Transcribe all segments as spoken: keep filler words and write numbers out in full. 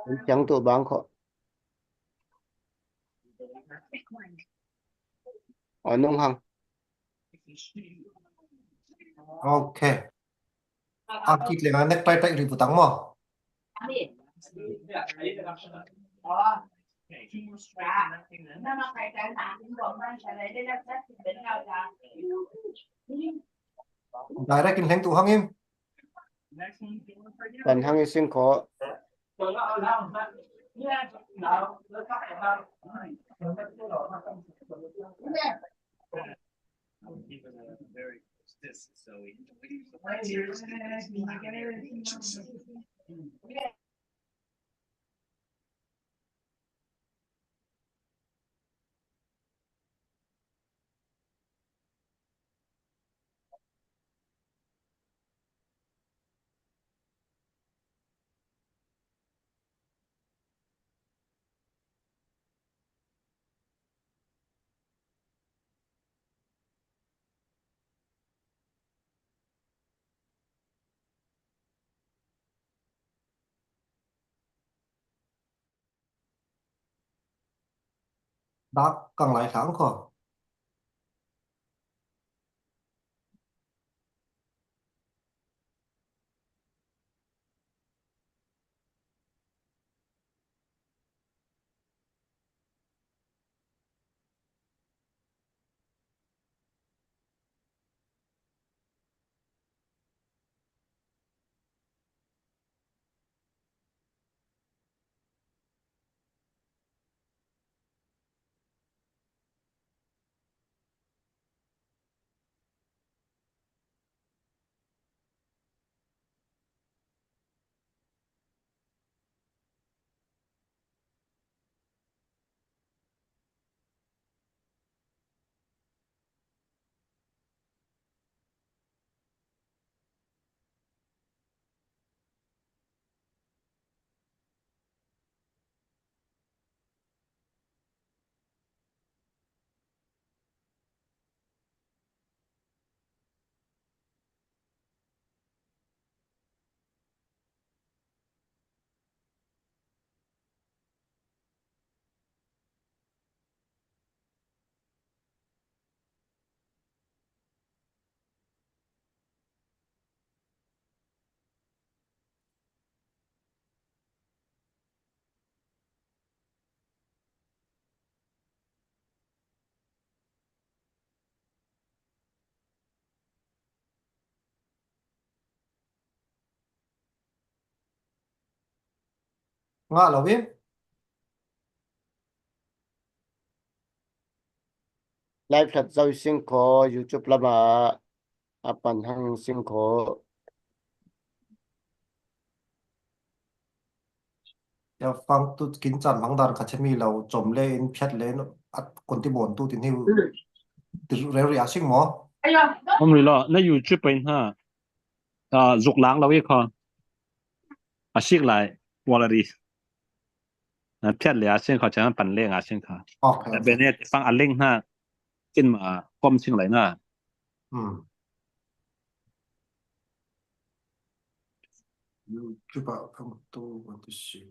An chang tu bang kho. Anung hang. Okay. Akit le nga nek tai tai ri putang mo. Direct in leng tu hangin. Pan hang i sing kho. Dak kang lai thang kho. Ngah lo in. Live hlat zo i sing kho, YouTube lama a pan hang sing kho. Ya fang tu kin chan mang dan kha chemi lo, chom le in phiat le in at kon ti bon tu tin hiu. Ti reu ri a sing mo. Om ri lo, na YouTube pa in ha. A, zuk lang lo i kho. A sik lai, quality. Na phiat le a sing kho, chan pan le nga sing kho. Okay, okay. Bene ti fang a link na. Kin ma kom sing lai na. Hmm. YouTube a kang tu want to see.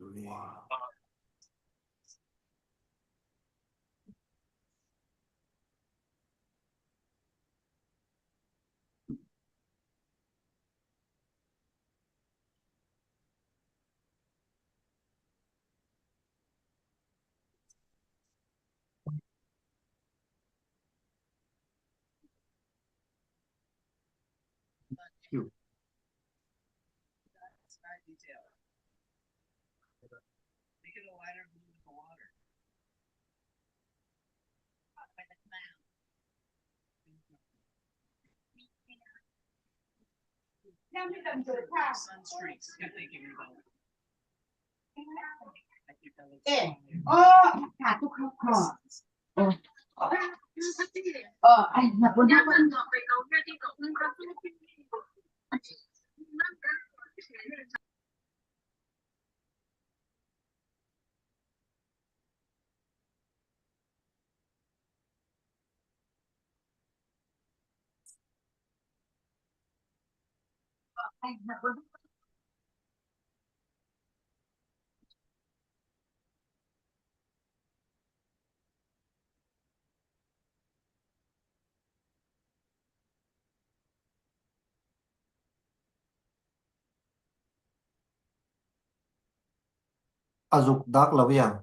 A zuk dak lo iang.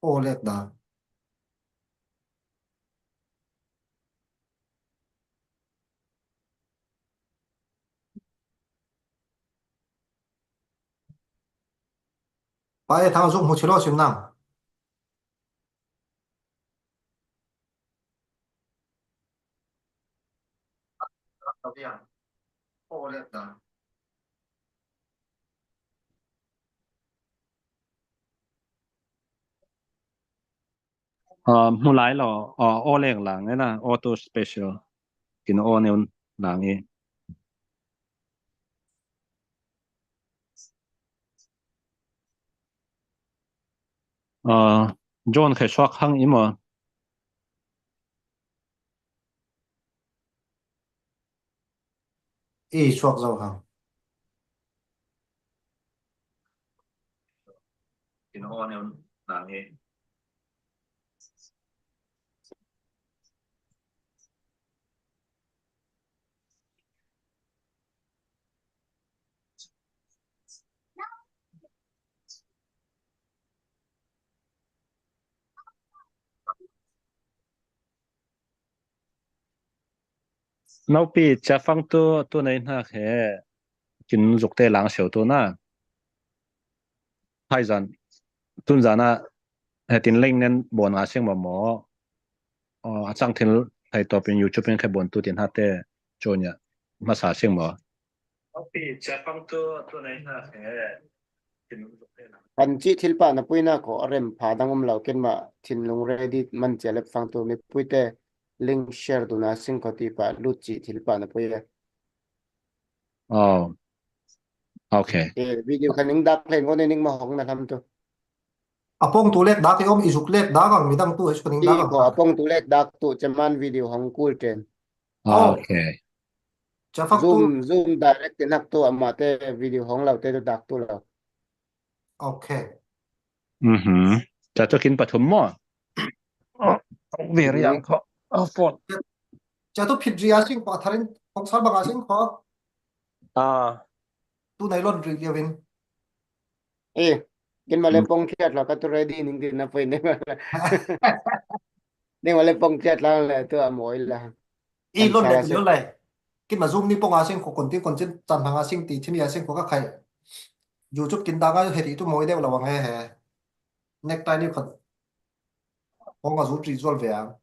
Aw lek dak. Pai Thang zuk hmu chilo sim nang. Aa, hmu lai lo, aa, aw lek lang e na, aw tu special. Kin aw neu lang e. Aa, John khai suak hang i maw. I suak zo hang. Kin aw neu lang e. Naupi, Ciafang tu, tu nei hna he kin zuk te lang sio tu na. Hai zan, tun zan ah, he tin link nen bon nga sing maw maw. Aw, a cang thil thei tawpin YouTube in khe bon tu tin ha te, John ya, hmasa sing maw. Kan cih thil pah na puina ko a rem pha dang um lo, ken mah thinlung ready man cia lep fang tu mipui te link share tu na sing ko ti pah lut cih thil pah na pui e. Oh. Okay. Eh, video kan ning dak len ko ne ning ma hong na lam tu. A pawng tu lek dak i om, i zuk lek dak ang midang tu, i zuk ning dak ang. Ko a pawng tu lek dak tu, ceman video hong kul ten. Oh. Okay. Zoom, Zoom direct in hak tu, amah te video hong lo te tu dak tu lo. Okay. Mhm. Ca tu kin pathum maw. Oh, very young ko. Oh, phone. Ca tu phit ria sing ko, a tharin hong sal bang a sing ko. Ah. Tu nai lon ri liawin. Eh, kin ma le pawng chiat la ka tu ready ning tin na poi ne ma la. Ning ma le pawng chiat la le tu a moi la. I lon le lio lai. Kin ma Zoom ni pawng a sing ko kon ti kon chin chan hang a sing ti chin ya sing ko ka khai. YouTube kin da ka he ti tu moi deuh lo ang he he. Next time ni khot. Pawng a zu tri zual ve ang.